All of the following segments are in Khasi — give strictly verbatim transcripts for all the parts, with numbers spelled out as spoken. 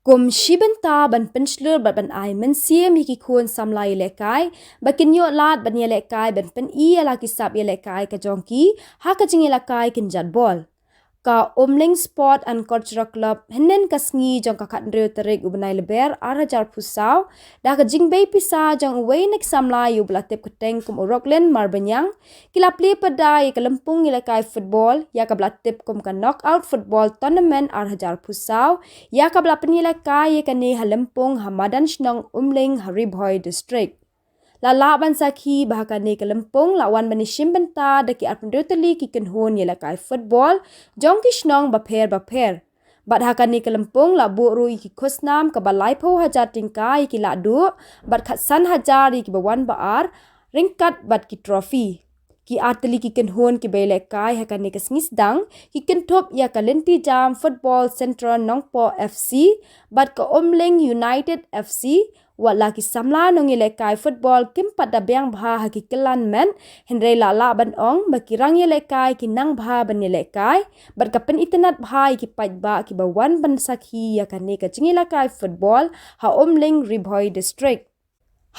Kum shi bynta ban pynshlur bad ban ai mynsiem ïa ki khun samla ïalehkai ba kin ïoh lad ban ïalehkai ban pyni ïa la ki sap ïalehkai ka jong ki ha ka jingïalehkai kynjat bol. Ka Umling Sport and Cultural Club hynnin ka sngi jong ka khatynriew tarik u bnai Lber ar hajar phew saw, da ka jingbei pisa jong uwei na ki samla ïa u ba la tip kyrteng kum u Rockland Marbaniang, ki la plie pyrda ïa ka lympung ïalehkai football ïa kaba la tip kum ka Knockout Football Tournament ar hajar phew saw, ïa kaba la pynïalehkai ïa kane ha lympung ha madan shnong Umling ha Ri Bhoi District. La lah ban sakhi ba ha kane ka lympung la wan ban ïashim bynta da ki arphew hynriew tylli ki kynhun ïalehkai football jong ki shnong bapher bapher. Bad ha kane ka lympung la buh ruh ïa ki khusnam kaba laiphew hajar tyngka ïa ki lahduh, bad khatsan hajar ïa kiba wan ba ar, ryngkat bad ki trophy. Ki artylli ki kynhun kiba ïalehkai ha kane ka sngi sdang ki kynthup ïa ka Lynti Jam Football Central Nongpoh F C bad ka Umling United F C. Wat la ki samla nongïalehkai football kim pat da biang bha ha ki kylla met, hynrei la lah ban ong ba ki rangïalehkai ki nang bha ban ïalehkai bad ka pynitynnad bha ïa ki paidbah kiba wan ban sakhi ïa kane ka jingïalehkai football ha Umling, Ri Bhoi District.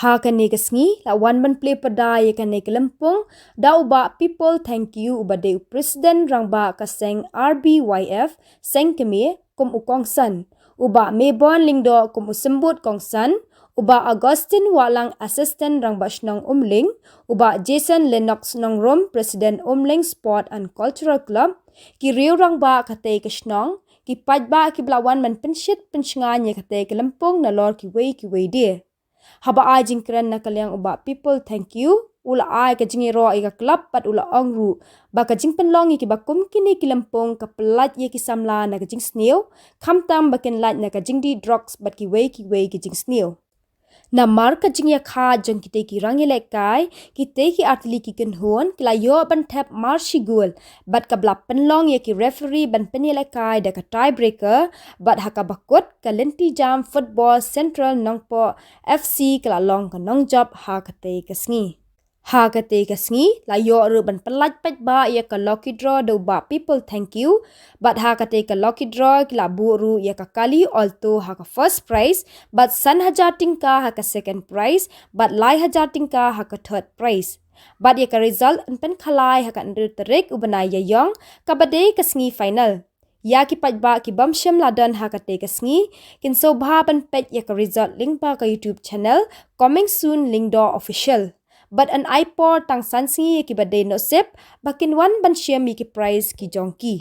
Ha kane ka sngi la wan ban plie pyrda ïa kane ka lympung da u Bah People Thank You uba dei u President Rangbah ka seng R B Y F Seng Kmie kum u kongsan, u Bah Mebon Lyngdoh kum u symbud kongsan, u Bah Augustine Wahlang Assistant Rangbah Shnong Umling, u Bah Jason Lennox Nongrum President Umling Sport and Cultural Club, ki riew rangbah katei ka shnong, ki paidbah kiba la wan ban pynshit pynshngaiñ ïa katei ka lympung nalor kiwei kiwei de. Haba ai jingkren na ka liang u Bah People Thank You, u la ai ka jingïaroh ïa ka club bad u la ong ruh ba ka jingpynlong ïa kiba kum kine ki lympung ka pyllait ïa ki samla na ka jingsniew, khamtam ba kin lait na ka jingdih drugs bad kiwei kiwei ki jingsniew. Namar ka jingïakha jong kitei ki rangïalehkai, kitei ki artylli ki kynhun ki la ïoh ban thep mar shi gol, bad kaba la pynlong ïa ki referee ban pynïalehkai da ka tiebreaker, bad ha kaba kut ka Lynti Jam Football Central Nongpoh F C ka la long ka nongjop ha katei ka sngi. Ha katei ka sngi la ïoh ruh ban pyllait paidbah ïa ka lucky draw da u Bah People Thank You, bad ha katei ka lucky draw ki la buh ruh ïa ka kali Alto ha ka first prize, bad san hajar tyngka ha ka second prize, bad lai hajar tyngka ha ka third prize. Bad ïa ka result yn pynkhalai ha ka hynriew tarik u bnai Ïaïong, kaba dei ka sngi final. Ïa ki paidbah ki bym shym la don ha katei ka sngi, kin sngewbha ban peit ïa ka result lyngba ka YouTube channel Coming Soon Lyngdoh Official. Bad yn ai por tang san sngi ïa kiba dei nusip ba kin wan ban shim ïa ki prize ki jong ki.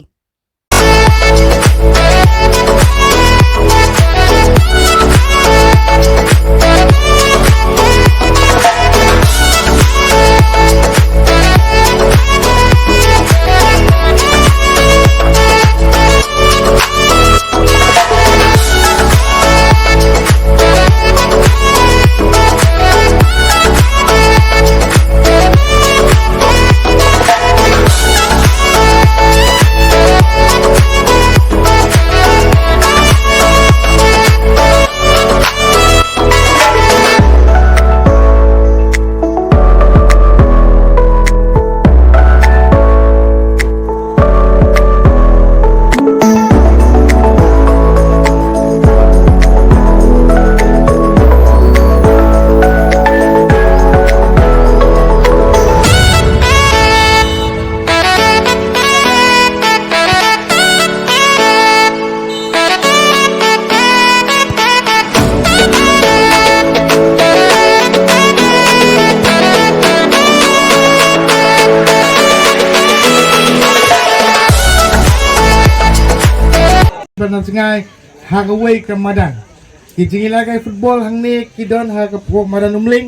Ban jngai ha kawei ka madan. Ki jingïalehkai football hangne ki don ha ka pdeng madan Umling.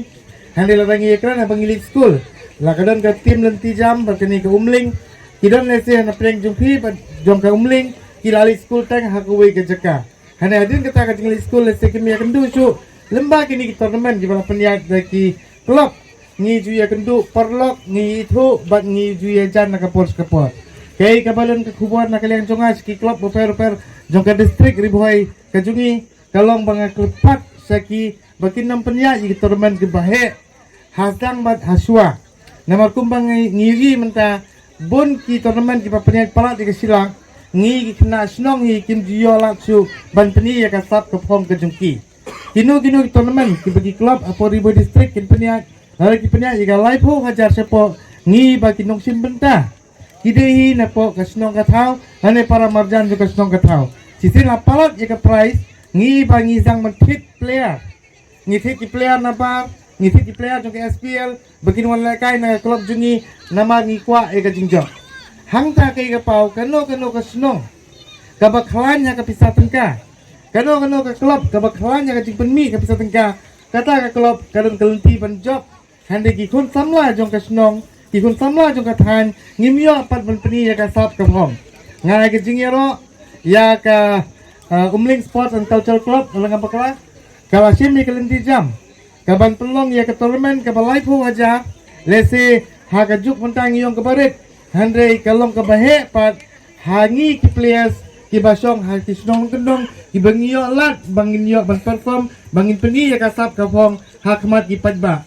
Hangne lada ngi ïakren haba ngi leit skul, la ka don ka team Lynti Jam bad kane ka Umling. Ki don lehse na pdeng jong phi bad jong ka Umling, ki la leit skul tang ha kawei ka jaka. Hangne hadien kata ka jingleit skul lehse kim ïakynduh shuh lyngba kine ki tournament kiba la pynïaid da ki club. Ngi ju ïakynduh paralok, ngi ithuh bad ngi ju ïajan na ka por sha ka por. Kaei kaba don ka khubor na ka liang jong nga sha ki club bapher bapher jong ka district Ri Bhoi ka jong ngi, ka long ba nga kyrpad sha ki ba kin nym pynïaid ïa ki tournament kiba heh ha sdang bad ha shuwa. Namar kumba ngi, ngi ïohi mynta bun ki tournament kiba pynïaid palat ïa ka shilak, Ngi ki khynnah shnong hi kim ju ïoh lad shuh ban pyni ïa ka sap ka phong ka jong ki. Kino kino ki tournament kiba ki club hapoh Ri Bhoi District kin pynïaid, lada ki pynïaid ïa ka laiphew hajar shapoh, ngi ba ki nongshim bynta ki dei hi napoh ka shnong ka thaw, lane para marjan jong ka shnong ka thaw. Shisien la palat ïa ka prize, ngi ba ngi sdang ban thied player. Ngi thied ki player nabar, ngi thied ki player jong ka S P L ba kin wan lehkai na ka club jong ngi, namar ngi kwah ïa ka jingjop. Hangta kaei ka paw, kano kano ka shnong kaba khlaiñ ha ka pisa tyngka, kano kano ka club kaba khlaiñ ha ka jingpynmih ka pisa tyngka, kata ka club ka don ka lynti ban jop. Hynrei ki khun samla jong ka shnong, ki khun samla jong ka thaiñ, ngim ïoh pat ban pyni ïa ka sap ka phong. Nga ai ka jingïaroh ïa ka, uh, Umling Sports and Cultural Club, Umling Bakla, ka la shim ïa ka lynti jam ka ban pynlong ïa ka tournament kaba laiphew hajar. Lehse ha ka juk mynta ngi ong kaba rit, hynrei ka long kaba heh pat ha ngi ki players kiba shong ha ki shnong kyndong, kiba ngi ïoh lad ba ngin ïoh ban perform, ba ngin pyni ïa ka sap ka phong ha khmat ki paidbah.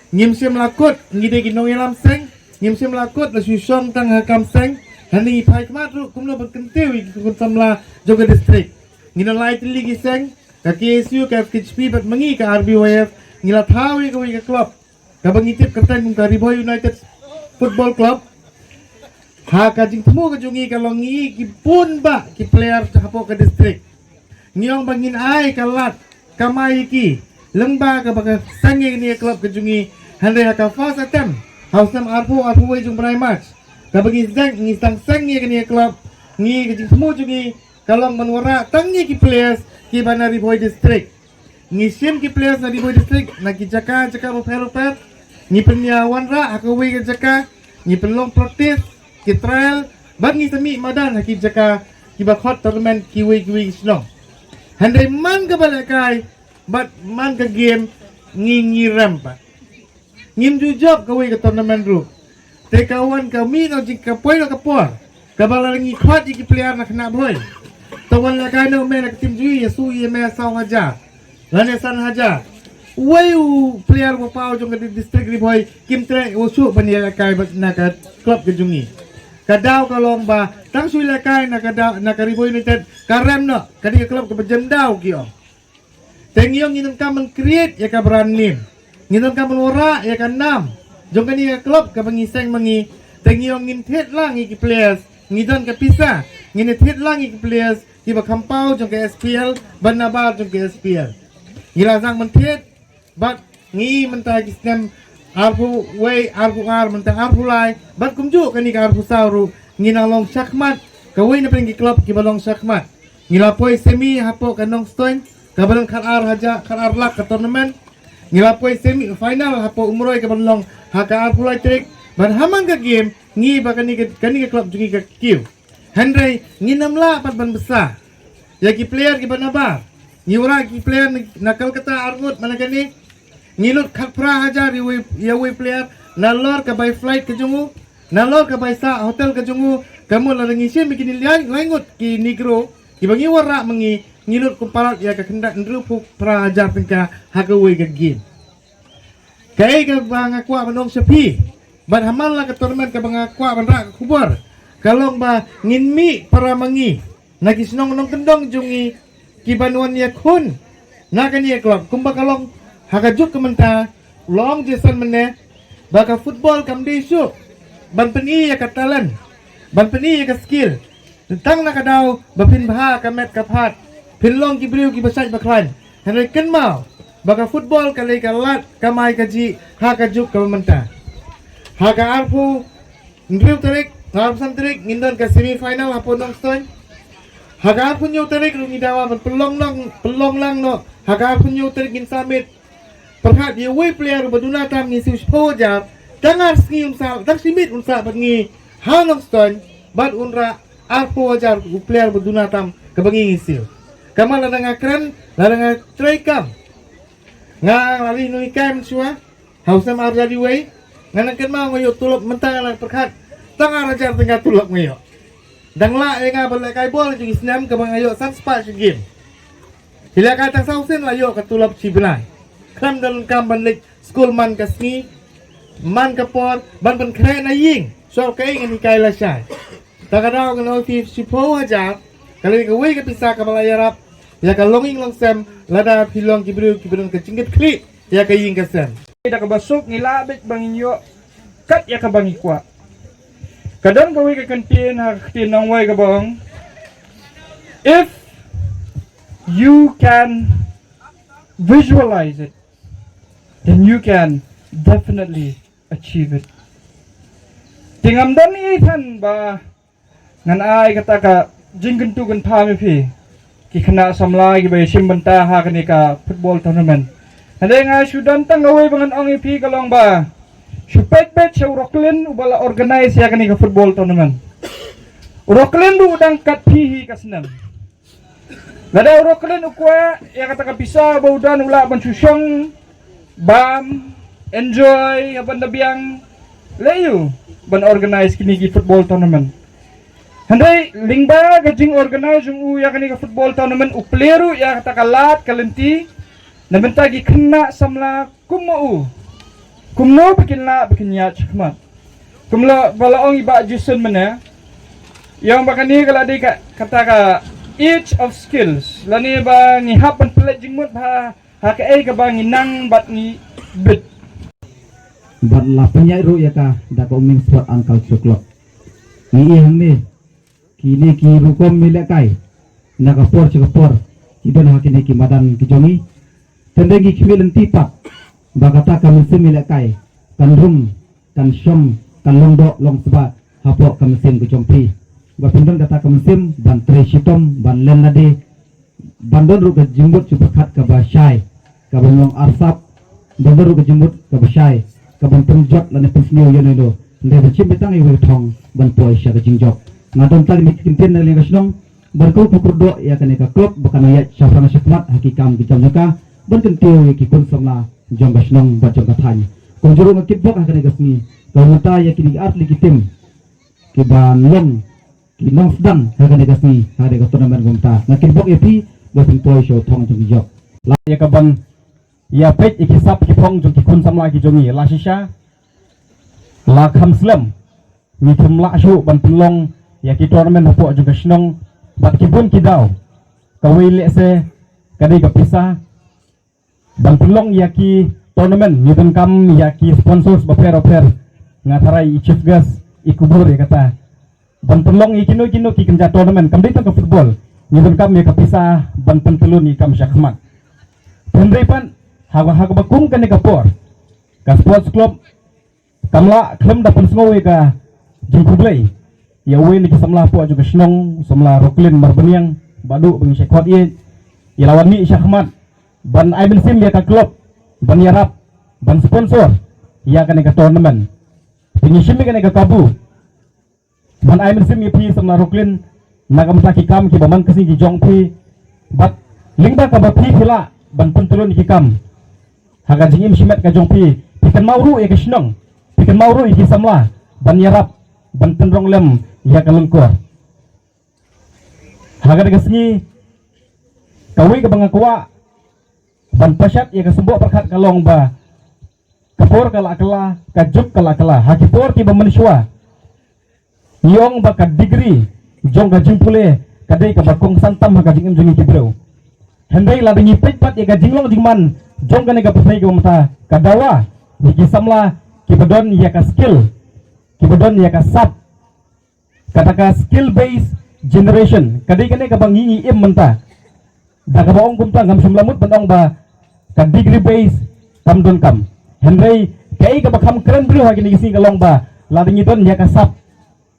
Ngim shym la kut, ngi dei ki nongïalam seng, ngim shym la kut la shu shong tang ha kam seng. Hynrei ngi phai khmat ruh kumno ban kyntiew ïa ki khun samla jong ka district. Ngi don lai tylli ki seng, ka K S U, ka F K H P bad ma ngi ka R B Y F. Ngi la thaw ïa kawei ka club kaba ngi tip kyrteng kum ka Ri Bhoi United Football Club. Ha ka jingthmu ka jong ngi ka long ngi ki bun bah ki player hapoh ka district. Ngi ong ba ngin ai ka lad kamai ïa ki lyngba kaba ka seng ïa kane ka club ka jong ngi. Hynrei ha ka first attempt ha u snem arphew arphew wei jong u bnai March, kaba ngi sdang, ngi sdang seng ïa kane ka club, ngi ka jingthmu jong ngi ka long ban wanrah tang ïa ki players kiba na Ri Bhoi District. Ngi shim ki players na Ri Bhoi District na ki jaka jaka bapher bapher. Ngi pynïawanrah ha kawei ka jaka, ngi pynlong practice, ki trial, bad ngi sa mih madan ha ki jaka kiba khot tournament kiwei kiwei ki shnong. Hynrei man kaba lehkai bad man ka game ngi, ngi rem pat. Ngim ju jop kawei ka tournament ruh. Te ka wan ka mih noh jing ka poi noh ka por kaba lada ngi khot ïa ki player na khynnah Bhoi, to wan lehkai noh me na ka team jong ngi, ïa shu ïa me saw hajar lane san hajar. Uwei u player uba paw jong ka di-, district Ri Bhoi kim treh u shuh ban ïa lehkai bad na ka club ka jong ngi. Ka daw ka long ba tang shu lehkai na ka daw, na ka Ri Bhoi United, ka rem noh, ka dei ka club kaba jem daw ki ong. Te ngi ong ngi donkam ban create ïa ka brand name. Ngi donkam ban wanrah ïa ka nam jong kane ka club kaba ngi seng ma ngi. Te ngi ong ngin thied lang ïa ki players, ngi don ka pisa, ngin thied lang ïa ki players kiba kham paw jong ka S P L bad nabar jong ka S P L. Ngi la sdang ban thied bad ngi mynta ki snem arphew wei, arphew ar, mynta arphew lai, bad kumjuh kane ka arphew saw ruh ngi nang long shakhmat kawei na pdeng ki club kiba long shakhmat. Ngi la poi semi hapoh ka Nongstoiñ kaba long khatar hajar, khatar lak ka tournament. Ngi la poi semi final hapoh Umroi kaba long ha ka arphew lai tarik. Bad ha man ka game ngi ba kane ka, kane ka club jong ngi ka kiew. Hynrei ngin ym lah pat ban bsa ïa ki player kiba nabar. Ngi wanrah ki player na, na Kolkata arngut man la kane. Ngi lut khatphra hajar ïa uwei, ïa uwei player, nalor ka bai flight ka jong u, nalor ka bai sah hotel ka jong u. Ka mut lada ngi shim ïa kine lai, lai ngut ki Negro kiba ngi wanrah ma ngi, ngi lut kum palat ïa ka khyndai hynriewphew phra hajar tyngka ha kawei ka game. Kaei kaba nga kwah ban ong sha phi bad ha man la ka tournament kaba nga kwah ban rah ka khubor, ka long ba ngin mih para ma ngi na ki shnong nongkyndong jong ngi kiban wan ïakhun na kane ka club. Kumba ka long ha ka juk ka mynta, long Jason mynne ba ka football kam dei shuh ban pyni ïa ka talent, ban pyni ïa ka skill. Tang na ka daw ba phin bha ka met ka phad, phin long ki briew kiba shait ba khlaiñ. Hynrei kynmaw ba ka football ka dei ka lad kamai kajih ha ka juk kaba mynta. Ha ka arphew hynriew tarik, arphew san tarik ngin don ka semi final hapoh Nongstoiñ. Ha ka arphew hynñiew tarik ruh ngi dawa ban pynlong lang, pynlong lang noh ha ka arphew hynñiew tarik ngin sa mih. Pyrkhat ïa uwei u player uba duna tam ngi siew shiphew hajar, tang ar sngi un sah, tang shi miet un sah bad ngi ha Nongstoiñ bad un rah arphew hajar u player uba duna tam kaba ngi ngi siew. Ka mut lada nga kren, lada nga trei kam, nga la leit nonghikai mynshuwa ha u snem ar hajar wei. Nga nang kynmaw nga ïoh tulop mynta nga la pyrkhat, tang ar hajar tyngka tulop nga ïoh. Dang lah ïa nga ban lehkai bol ha ki snem kaba nga ïoh san spah shi game. Hi lehkai tang saw sien la ïoh ka tulop shi bnai. Khlem donkam ban leit skul man ka sngi, man ka por, ban pynkhreh na ïing. Shuwa kaei ngan hikai lashai. Ta ka daw nga la ong ïa phi shiphew hajar, ka la dei kawei ka pisa kaba la ïarap ïa ka longïing longsem lada phi long ki briew kiba don ka jingkitkhlieh ïa ka ïing ka sem. Da kaba suk ngi lah beit ba ngin ïoh kat ïa kaba ngi kwah. Ka don kawei ka kyntien ha ka ktien nongwei kaba ong, if you can visualize it, then you can definitely achieve it. Te ngam don ei than ba ngan ai kata ka jingkyntu kyntham ïa phi ki khynnah samla kiba ïashim bynta ha kane ka football tournament. Hynrei nga shu don tang kawei ba ngan ong ïa phi ka long ba shu peit peit sha u Roklin uba la organize ïa kane ka football tournament. U Roklin ruh u dang kat phi hi ka snem. Lada u Roklin u kwah ïa kata ka pisa ba u don u lah ban shu shong bam, enjoy, ha ban da biang, leh ïa u ban organize kine ki football tournament. Hynrei lyngba ka jing organize jong u ïa kane ka football tournament u plie ruh ïa kata ka lad ka lynti na bynta ki khynnah samla kum ma u. Kumno ba kin lah ba kin ïaid shakhmat. Kumno ba la ong i Bah Jason mynne, ïa ong ba kane ka la dei ka, kata ka age of skills lane ba ngi hap ban pynleit jingmut ha, ha kaei kaba ngi nang bad ngi bit. Bad la pynïaid ruh ïa ka da ka Umling Sport and Culture Club. Ngi ïa hangne kine ki rukom ïalehkai na ka por sha ka por ki don ha kine ki madan ki jong ngi. Tang dei ngi khmih lynti pat ba kata ka mynsiem ïalehkai kan rung, kan shong, kan long doh long sbah hapoh ka mynsiem ka jong phi. Ba phin don kata ka mynsiem ban trei shitom, ban len lade, ban don ruh ka jingmut shu pyrkhat kaba shai, kaba long arsap, ban don ruh ka jingmut kaba shai, kaban pynjot lane pynsniew ïano ïano. Hynrei ban shim beit tang ïa uwei u thong ban poi sha ka jingjop. Nga don tang ïa ki kyntien na liang ka shnong ban kyrkhu kyrdoh ïa kane ka club ba kan ïaid shaphrang shakhmat ha ki kam ki jam jong ka, ban kyntiew ïa ki khun samla jong ka shnong bad jong ka thaiñ. Kumjuh ruh nga kitbok ha kane ka sngi, ka mynta ïa kine ki artylli ki team kiban long ki nongsdang ha kane ka sngi, ha kane ka tournament kumta. Nga kitbok ïa phi ba phin poi sha u thong jong ki jop. La ïa kaban ïa peit ïa ki sap ki phong jong ki khun samla ki jong ngi, la shisha la kham slem ngi khlem lah shuh ban pynlong ïa ki tournament hapoh jong ka shnong bad ki bun ki daw. Kawei lehse ka dei ka pisa ban pynlong ïa ki tournament, ngi donkam ïa ki sponsors bapher bapher. Nga tharai i chief guest i kubur ïa kata. Ban pynlong ïa kino kino ki kynja tournament, kam dei tang ka football, ngi donkam ïa ka pisa ban pyntlun ïa kam shakhmat. Hynrei pat ha, ha kaba kum kane ka por, ka sports club kam lah khlem da pynsngew ïa ka jingkhublei ïa uwei na ki samla hapoh jong ka shnong, samla Roklin Marbaniang, ba duh ba ngi shait khot ïa, ïa la wan mih shakhmat ban ai mynsiem ïa ka club ban ïarap ban sponsor ïa kane ka tournament. Te ngi shim ïa kane ka kabu ban ai mynsiem ïa phi samla Roklin na ka bynta ki kam kiba man ka sngi ki jong phi bad lyngba kaba phi phi lah ban pyntlun ïa ki kam ha ka jingim shimet ka jong phi. Phi kynmaw ruh ïa ka shnong, phi kynmaw ruh ïa ki samla ban ïarap ban pynrong lem ïa ka lyngkor. Ha kane ka sngi kawei kaba nga kwah ban pashat ïa ka symboh pyrkhat ka long ba ka por ka la kylla, ka juk ka la kylla. Ha ki por kiba mynshuwa ngi ong ba ka degree jong ka jingpule ka dei kaba kongsan tam ha ka jingim jong ngi ki briew. Hynrei lada ngi peit pat ïa ka jinglong jingman jong kane ka pyrthei kaba mynta, ka dawa ïa ki samla kiba don ïa ka skill, kiba don ïa ka sap, kata ka skill based generation, ka dei kane kaba ngi ngi im mynta. Da kaba ong kumta ngam shym la mut ban ong ba ka degree based kam donkam. Hynrei kaei kaba kham kren briew ha kine ki sngi ka long ba lada ngi don ïa ka sap,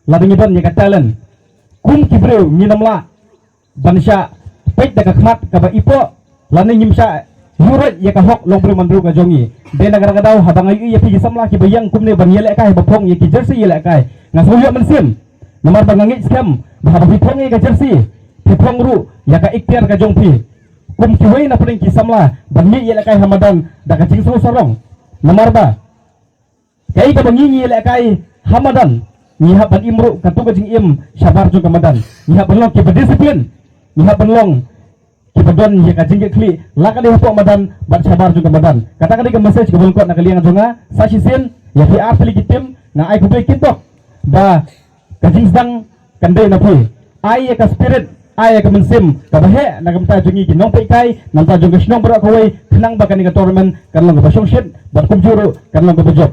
lada ngi don ïa ka talent, kum ki briew ngin ym lah ban shah peit da ka khmat kaba ipoh lane ngim shah ïuhroit ïa ka hok long briew man briew ka jong ngi. Dei na kata ka daw haba nga ïohi ïa phi ki samla kiba ïeng kumne ban ïalehkai, ba phong ïa ki jersey ïalehkai, nga sngew ïoh mynsiem. Namar ba nga ngeit skhem ba haba phi phong ïa ka jersey, phi phong ruh ïa ka ikhtiar ka jong phi kum kiwei na pdeng ki samla ban mih ïalehkai ha madan da ka jingsngew sarong. Namar ba kaei kaba ngi ngi ïalehkai ha madan, ngi hap ban im ruh katto ka jingim shabar jong ka madan. Ngi hap ban long kiba discipline, ngi hap ban long kiba don ïa ka jingkitkhlieh la ka dei hapoh madan bad shabar jong ka madan. Kata ka dei ka message kaba lyngkot na ka liang jong nga. Sa shisien ïa phi artylli ki team nga ai khublei kitbok ba ka jingsdang kan dei na phi. Ai ïa ka spirit, ai ïa ka mynsiem kaba heh na ka bynta jong ngi ki nongpeitkai, na ka bynta jong ka shnong baroh kawei, khnang ba kane ka tournament kan long kaba shongshit bad kumjuh ruh kan long kaba jop.